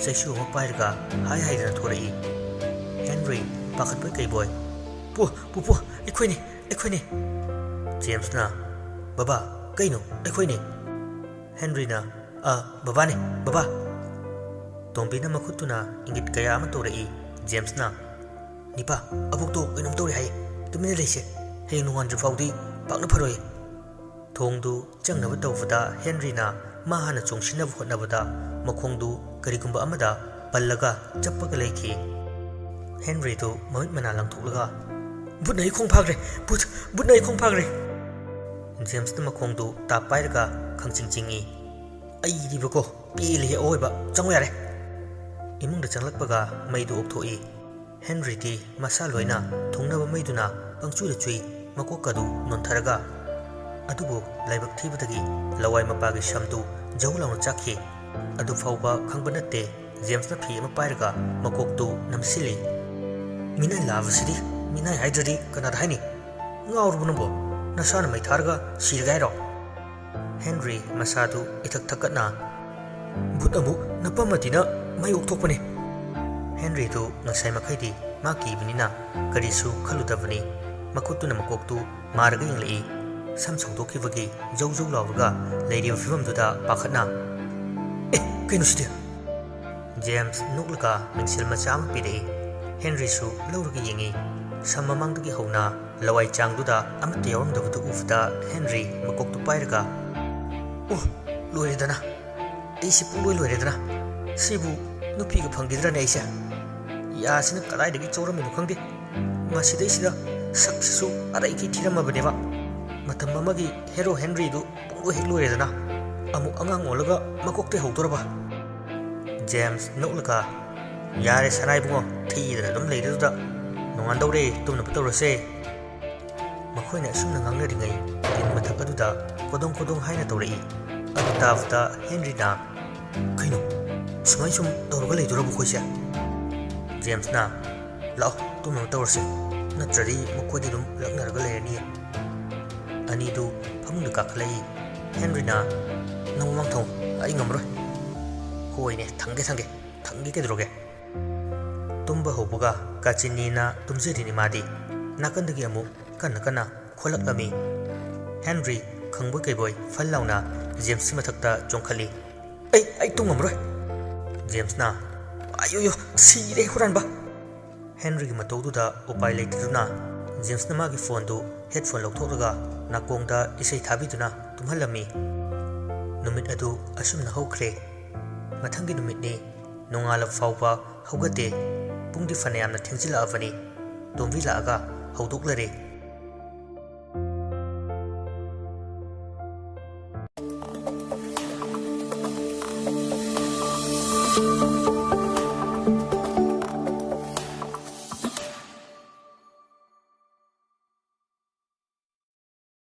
ꯆꯩꯁꯨ ꯑꯃ ꯄꯥꯏꯔꯒ ꯍꯥꯏ ꯍꯥꯏꯗꯅ ꯊꯣꯔꯛꯏ꯫ ꯍꯦꯟꯔꯤ ꯄꯥꯈꯠꯄꯣꯏ ꯀꯩꯕꯣꯏ, "ꯄꯨ, ꯄꯨꯄꯨ, ꯑꯩꯈꯣꯏꯅꯤ, ꯑꯩꯈꯣꯏꯅꯤ!" ꯖꯦꯝꯁꯅ, "ꯕꯕꯥ, ꯀꯩꯅꯣ? ꯑꯩꯈꯣꯏꯅꯤ?" ꯍꯦꯟꯔꯤꯅ, "ꯑ, ꯕꯕꯥꯅꯤ, ꯕꯕꯥ!" ꯇꯣꯝꯕꯤꯅ ꯃꯈꯨꯠꯇꯨꯅ ꯏꯪꯒꯤꯠ ꯀꯌꯥ ꯑꯃ ꯇꯧꯔꯛꯏ꯫ ꯖꯦꯝꯁꯅ, "ꯅꯤꯄꯥ, ꯑꯕꯣꯛꯇꯣ ꯀꯩꯅꯣꯝ ꯇꯧꯔꯦ ꯍꯥꯏꯌꯦ꯫ ꯇꯨꯃꯤꯟꯅ ꯂꯩꯁꯦ꯫ ꯍꯌꯦꯡ ꯅꯣꯡꯉꯥꯟꯗ꯭ꯔꯤ ꯐꯥꯎꯗꯤ ꯄꯥꯛꯅ ꯐꯔꯣꯏ꯫" ꯊꯣꯡꯗꯨ ꯆꯪꯅꯕ ꯇꯧꯕꯗ ꯍꯦꯟꯔꯤꯅ ꯃꯥ ꯍꯥꯟꯅ ꯆꯣꯡꯁꯤꯟꯅꯕ ꯍꯣꯠꯅꯕꯗ ꯃꯈꯣꯡꯗꯨ ꯀꯔꯤꯒꯨꯝꯕ ꯑꯃꯗ ꯄꯜꯂꯒ ꯆꯞꯄꯒ ꯂꯩꯈꯤ꯫ ꯍꯦꯟꯔꯤꯗꯨ ꯃꯃꯤꯠ ꯃꯅꯥ ꯂꯪꯊꯣꯛꯂꯒ, "ꯕꯨꯠꯅ ꯑꯩ ꯈꯣꯡ ꯐꯥꯈ꯭ꯔꯦ! ꯕꯨꯠ! ꯕꯨꯠꯅ ꯑꯩ ꯈꯣꯡ ꯐꯥꯈ꯭ꯔꯦ!" ꯖꯦꯝꯁꯅ ꯃꯈꯣꯡꯗꯨ ꯇꯥꯞ ꯄꯥꯏꯔꯒ ꯈꯪꯆꯤꯡ ꯆꯤꯡꯏ꯫ "ꯑꯩꯗꯤꯕꯀꯣ, ꯄꯦꯜꯂꯦꯍꯦ ꯑꯑꯣꯏꯕ꯫ ꯆꯪꯉꯣ ꯌꯥꯔꯦ꯫" ꯏꯃꯨꯡꯗ ꯆꯪꯂꯛꯄꯒ ꯃꯩꯗꯨ ꯑꯣꯛꯊꯣꯛꯏ꯫ ꯍꯦꯟꯔꯤꯗꯤ ꯃꯁꯥ ꯂꯣꯏꯅ ꯊꯨꯡꯅꯕ ꯃꯩꯗꯨꯅ ꯄꯪꯆꯨꯗ ꯆꯨꯏ, ꯃꯀꯣꯛꯀꯗꯨ ꯅꯣꯟꯊꯔꯒ꯫ ꯑꯗꯨꯕꯨ ꯂꯥꯏꯕꯛ ꯊꯤꯕꯗꯒꯤ ꯂꯋꯥꯏ ꯃꯄꯥꯒꯤ ꯁꯝꯗꯨ ꯖꯧ ꯂꯥꯎꯅ ꯆꯥꯛꯈꯤ꯫ ꯑꯗꯨ ꯐꯥꯎꯕ ꯈꯪꯕ ꯅꯠꯇꯦ, ꯖꯦꯝꯁꯅ ꯐꯤ ꯑꯃ ꯄꯥꯏꯔꯒ ꯃꯀꯣꯛꯇꯨ ꯅꯝꯁꯤꯜꯂꯤ꯫ "ꯃꯤꯅꯥꯏ ꯂꯥꯕꯁꯤꯗꯤ ꯃꯤꯅꯥꯏ ꯍꯥꯏꯗ꯭ꯔꯗꯤ ꯀꯅꯥꯗ ꯍꯥꯏꯅꯤ? "ꯉꯥꯎꯔꯕ ꯅꯪꯕꯣ? ꯅꯁꯥꯅ ꯃꯩ ꯊꯥꯔꯒ ꯁꯤꯔꯒꯦ ꯍꯥꯏꯔꯣ?" ꯍꯦꯟꯔꯤ ꯃꯁꯥꯗꯨ ꯏꯊꯛ ꯊꯛꯀꯠꯅ, "ꯚꯨꯠ ꯑꯃꯨꯛ ꯅꯞꯄꯝꯃꯗꯤꯅ ꯃꯩ ꯑꯣꯛꯊꯣꯛꯄꯅꯦ꯫" ꯍꯦꯟꯔꯤꯗꯨ ꯉꯁꯥꯏ ꯃꯈꯩꯗꯤ ꯃꯥ ꯀꯤꯕꯅꯤꯅ ꯀꯔꯤꯁꯨ ꯈꯜꯂꯨꯗꯕꯅꯤ꯫ ꯃꯈꯨꯠꯇꯨꯅ ꯃꯀꯣꯛꯇꯨ ꯃꯥꯔꯒ ꯌꯦꯡꯂꯛꯏ꯫ ꯁꯝ ꯁꯧꯗꯣꯛꯈꯤꯕꯒꯤ ꯖꯧ ꯖꯧ ꯂꯥꯎꯔꯒ ꯂꯩꯔꯤꯕ ꯐꯤꯕꯝꯗꯨꯗ ꯄꯥꯈꯠꯅ, "ꯑꯦ, ꯀꯩꯅꯣ ꯁꯤꯗꯤ?" ꯖꯦꯝꯁ ꯅꯣꯛꯂꯒ ꯃꯤꯡꯁꯦꯜ ꯃꯆꯥ ꯑꯃ ꯄꯤꯔꯛꯏ꯫ ꯍꯦꯟꯔꯤꯁꯨ ꯂꯧꯔꯒ ꯌꯦꯡꯉꯤ꯫ ꯁꯝ ꯃꯃꯥꯡꯗꯒꯤ ꯍꯧꯅ ꯂꯋꯥꯏ ꯆꯥꯡꯗꯨꯗ ꯑꯃꯠꯇ ꯌꯥꯎꯔꯝꯗꯕꯗꯨ ꯎꯕꯗ ꯍꯦꯟꯔꯤ ꯃꯀꯣꯛꯇꯨ ꯄꯥꯏꯔꯒ, "ꯑꯣ, ꯂꯣꯏꯔꯦꯗꯅ꯫ ꯑꯩꯁꯤ ꯄꯨꯡꯂꯣꯏ ꯂꯣꯏꯔꯦꯗꯅ꯫ ꯁꯤꯕꯨ ꯅꯨꯄꯤꯒ ꯐꯪꯈꯤꯗ꯭ꯔꯅꯦ ꯑꯩꯁꯦ? ꯌꯥꯁꯤꯅ ꯀꯗꯥꯏꯗꯒꯤ ꯆꯧꯔꯝꯃꯤꯅꯣ ꯈꯪꯗꯦ꯫ ꯃꯁꯤꯗꯩꯁꯤꯗ ꯁꯛꯁꯤꯁꯨ ꯑꯔꯩꯈꯩ ꯊꯤꯔꯝꯃꯕꯅꯦꯕ꯫ ꯃꯇꯝ ꯑꯃꯒꯤ ꯍꯦꯔꯣ ꯍꯦꯟꯔꯤꯗꯨ ꯄꯨꯡꯂꯣꯏ ꯍꯦꯛ ꯂꯣꯏꯔꯦꯗꯅ꯫ ꯑꯃꯨꯛ ꯑꯉꯥꯡ ꯑꯣꯜꯂꯒ ꯃꯀꯣꯛꯇꯩ ꯍꯧꯗꯣꯔꯕ?" ꯖꯦꯝꯁ ꯅꯣꯛꯂꯒ, "ꯌꯥꯔꯦ ꯁꯅꯥ ꯏꯕꯨꯡꯉꯣ, ꯊꯤꯗꯅ ꯑꯗꯨꯝ ꯂꯩꯔꯗꯨꯗ꯫ ꯅꯣꯡꯉꯥꯟꯗꯧꯔꯦ, ꯇꯨꯝꯅꯕ ꯇꯧꯔꯁꯦ꯫" ꯃꯈꯣꯏꯅ ꯑꯁꯨꯝꯅ ꯉꯥꯡꯅꯔꯤꯉꯩ ꯇꯤꯟ ꯃꯊꯛ ꯑꯗꯨꯗ ꯀꯣꯗꯣꯡ ꯀꯣꯗꯣꯡ ꯍꯥꯏꯅ ꯇꯧꯔꯛꯏ꯫ ꯑꯗꯨ ꯇꯥꯕꯗ ꯍꯦꯟꯔꯤꯅ, "ꯀꯩꯅꯣ, ꯁꯨꯃꯥꯏ ꯁꯨꯝ ꯇꯧꯔꯒ ꯂꯩꯗꯣꯔꯕ ꯑꯩꯈꯣꯏꯁꯦ?" ꯖꯦꯝꯁꯅ, "ꯂꯥꯛꯑꯣ, ꯇꯨꯝꯅꯕ ꯇꯧꯔꯁꯦ, ꯅꯠꯇ꯭ꯔꯗꯤ ꯃꯈꯣꯏꯗꯤ ꯑꯗꯨꯝ ꯂꯛꯅꯔꯒ ꯂꯩꯔꯅꯤꯌꯦ꯫" ꯑꯅꯤꯗꯨ ꯐꯃꯨꯡꯗ ꯀꯥꯈꯠꯂꯛꯏ꯫ ꯍꯦꯟꯔꯤꯅ, "ꯅꯪ ꯃꯃꯥꯡ ꯊꯝꯃꯣ, ꯑꯩ ꯉꯝꯃꯔꯣꯏ꯫" "ꯍꯣꯏꯅꯦ, ꯊꯝꯒꯦ, ꯊꯝꯒꯦ, ꯊꯝꯒꯦ ꯀꯩꯗꯧꯔꯒꯦ?" ꯇꯨꯝꯕ ꯍꯧꯕꯒ ꯀꯥꯆꯤꯟꯅꯤꯅ ꯇꯨꯝꯖꯔꯤꯅꯤ ꯃꯥꯗꯤ꯫ ꯅꯥꯀꯟꯗꯒꯤ ꯑꯃꯨꯛ ꯀꯟꯅ ꯀꯟꯅ ꯈꯣꯠꯂꯛꯂꯝꯃꯤ꯫ ꯍꯦꯟꯔꯤ ꯈꯪꯕꯣꯏ ꯀꯩꯕꯣꯏ ꯐꯜ ꯂꯥꯎꯅ ꯖꯦꯝꯁꯀꯤ ꯃꯊꯛꯇ ꯆꯣꯡꯈꯠꯂꯤ꯫ "ꯑꯩ, ꯑꯩ ꯇꯨꯝ ꯉꯝꯃꯔꯣꯏ꯫" ꯖꯦꯝꯁꯅ, "ꯑꯌꯣꯌꯣ, ꯁꯤꯔꯦ ꯍꯨꯔꯥꯟꯕ!" ꯍꯦꯟꯔꯤꯒꯤ ꯃꯇꯧꯗꯨꯗ ꯎꯄꯥꯏ ꯂꯩꯇꯗꯨꯅ ꯖꯦꯝꯁꯅ ꯃꯥꯒꯤ ꯐꯣꯟꯗꯨ ꯍꯦꯗꯐꯣꯟ ꯂꯧꯊꯣꯛꯂꯒ ꯅꯥꯀꯣꯡꯗ ꯏꯁꯩ ꯊꯥꯕꯤꯗꯨꯅ ꯇꯨꯝꯍꯜꯂꯝꯃꯤ꯫ ꯅꯨꯃꯤꯠ ꯑꯗꯨ ꯑꯁꯨꯝꯅ ꯍꯧꯈ꯭ꯔꯦ꯫ ꯃꯊꯪꯒꯤ ꯅꯨꯃꯤꯠꯅꯤ꯫ ꯅꯣꯡꯉꯥꯜꯂꯕ ꯐꯥꯎꯕ ꯍꯧꯒꯠꯇꯦ꯫ ꯄꯨꯡꯗꯤ ꯐꯅꯌꯥꯝꯅ ꯊꯦꯡꯖꯤꯜꯂꯛꯑꯕꯅꯤ꯫ ꯇꯣꯝꯕꯤ ꯂꯥꯛꯑꯒ ꯍꯧꯗꯣꯛꯂꯔꯦ꯫